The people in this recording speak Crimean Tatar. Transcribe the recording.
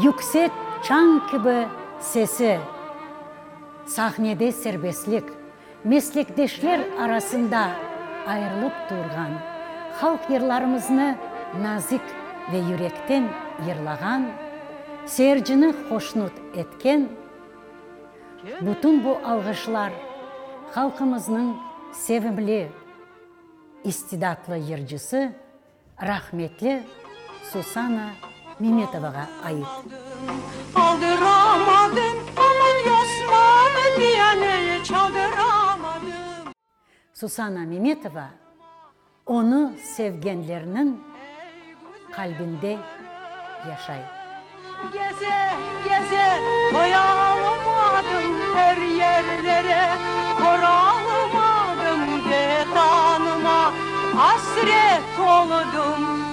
Yüksek çañ kibi sesi, sahnede serbestlik, meslekdeşler arasında ayırılıp turğan, halq yırlarımıznı nazik ve yürekten yırlağan, seyircini hoşnut etken, bütün bu alğışlar halqımıznıñ sevimli, istidatlı yırcısı Rahmetli Susana Memetovağa ait. Susana Memetova onı sevgenlerniñ qalbinde yaşay. Geze, geze, toyalmadım, Er yerlere koralmadım, Vetanıma asret oldım.